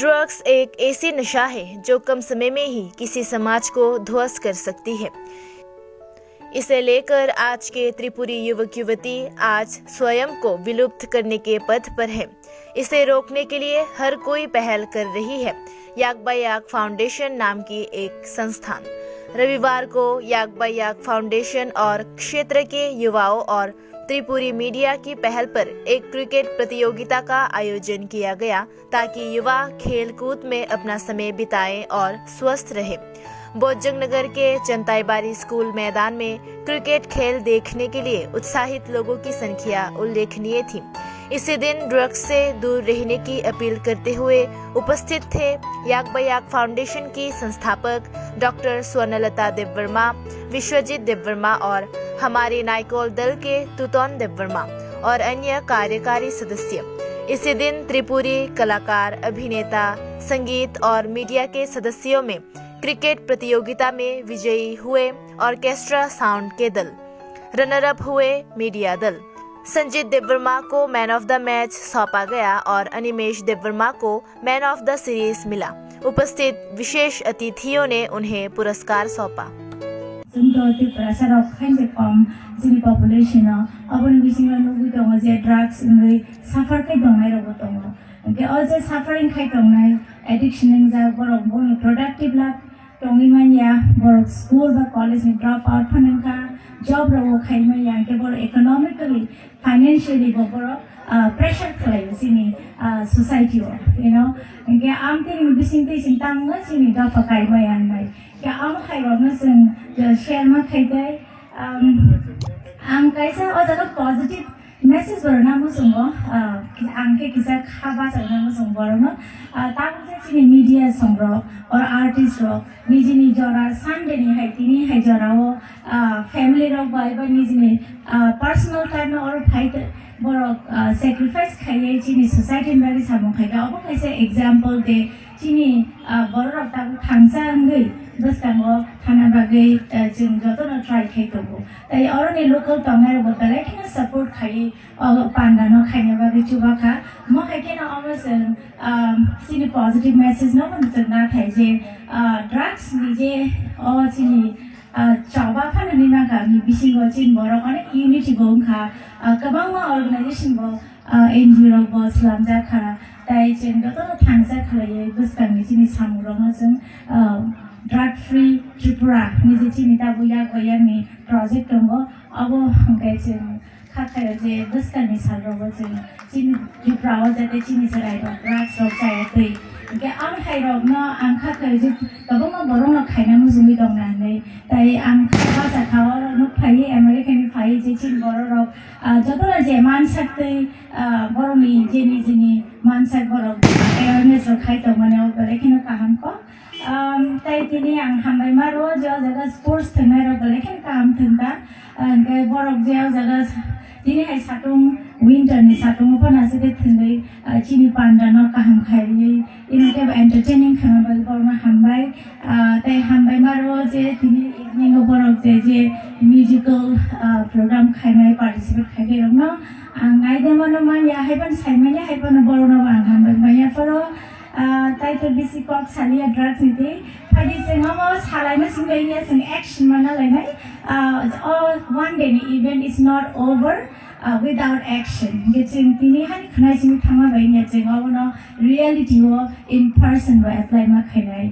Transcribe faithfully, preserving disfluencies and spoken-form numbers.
ड्रग्स एक ऐसी नशा है जो कम समय में ही किसी समाज को ध्वस्त कर सकती है। इसे लेकर आज के त्रिपुरी युवक युवती आज स्वयं को विलुप्त करने के पथ पर है। इसे रोकने के लिए हर कोई पहल कर रही है। याक बाय याक फाउंडेशन नाम की एक संस्थान रविवार को याक बाय याक फाउंडेशन और क्षेत्र के युवाओं और त्रिपुरी मीडिया की पहल पर एक क्रिकेट प्रतियोगिता का आयोजन किया गया, ताकि युवा खेल कूद में अपना समय बिताएं और स्वस्थ रहें। बोज्जंग नगर के चंताईबारी स्कूल मैदान में क्रिकेट खेल देखने के लिए उत्साहित लोगों की संख्या उल्लेखनीय थी। इसी दिन ड्रग्स से दूर रहने की अपील करते हुए उपस्थित थे याक बाय याक फाउंडेशन की संस्थापक डॉक्टर स्वर्णलता देववर्मा, विश्वजीत देववर्मा और हमारे नाइकोल दल के तुतोन देववर्मा और अन्य कार्यकारी सदस्य। इसी दिन त्रिपुरी कलाकार, अभिनेता, संगीत और मीडिया के सदस्यों में क्रिकेट प्रतियोगिता में विजयी हुए ऑर्केस्ट्रा साउंड के दल, रनर अप हुए मीडिया दल। संजीत देववर्मा को मैन ऑफ द मैच सौंपा गया और अनिमेश देववर्मा को मैन ऑफ द सीरीज मिला। उपस्थित विशेष अतिथियों ने उन्हें पुरस्कार सौंपा। Chwng to Tiprasa rok khainse kom chini population o, aboni bisingo nugwi tongo je drugs wngwi suffer khe tongnai rokbo tongo. Hwnkhe o je suffering khai tongnai, addiction wngjak borok, bono productive life tongwi manya, borok school ba college ni drop out phano wngkha, job rok bo khai manya, hwnkhe borok economically, financially bo borok, ah, pressure khlaio chini, ah, society o, you know. Hwnkhe ang tini bising twi chwng tangma chini dopha kai maya wngnai. Hwnkhe ang hai rokno chwng, ah, share ma khai tei, um, ang kaisa o jaga positive message bo rwna muchungo, ah, ang khe kisa kha bachai rwna muchungo borokno. Ah, tabuk je chini media song rok or artist rok nijini jora Sunday ni hai tini hai jora o, ah, family rok bai ba nijini, ah, personal time no oro phai te borok, ah, sacrifice khaiwi chini society ni bagwi samung khaikha. Obo kaisa example de chini, ah, borok rok tabuk thangsa wngwi bwskango thana bagwi, ah, chwng jotono try khai tongo. Tai oroni local tongnai rok bo belai kheno support khaiwi o panda no khaina bagwi chubakha. Mo hai kheno omo chwng, um, chini positive message no chwng na thai je, uh, drugs ni je o chini, uh, choba phano ni mangkha ni bisingo chini borok onek unity bo wngkha, uh, kwbangma organization bo, uh, N G O rok bo swlamjak kha. Tai chwng jotono thangsa khlaiwi bwskangni chini samung rokno chwng, uh, drug free Tripura ni je chini tabuk yak bai yakni project tongo, abo hwnkhe chwng kha khaio je bwskangni salrogo chwng chini Tripura o jate chini chwrairok drugs rok chaya twi. Hwnkhe ang hairokno ang kha khaio je kwbangma borokno khaina mujungwi tongna hinwi. Tai ang kha bacha kha oro nuk phaiwi America ni phaiwi je chini bororok, ah, jotono je mansak twi, ah, borokni je nijini mansak borok awareness rok khai tongmani o belai kheno kaham kok. Um, tai tini ang hambai ma rwo je o jaga sports thwngnai rok belai kheno kaham thwngkha. Hwnkhe borok je o jaga tini hai satung winter ni satung o phano aswk khe thwngwi, ah, chini panda no kaham khai rwi ini khe entertaining khaima bagwi borokno hambai. Ah, tai hambai ma rwo je tini evening o borok je je musical, ah, program khainai participate khai rokno ang naide mano manya hai phano sai manya hai phano borokno ang hambai manya phoro. Ah, tai to bisi kok saliya drugs ni twi. Phaidi chwng omo salaima simi bai ya chwng action mana lainai. Ah, o one day ni event is not over, ah, without action. Hwnkhe chwng tini hani khwnai simi thangma bai ya chwng obono reality o in person bo apply ma khainai.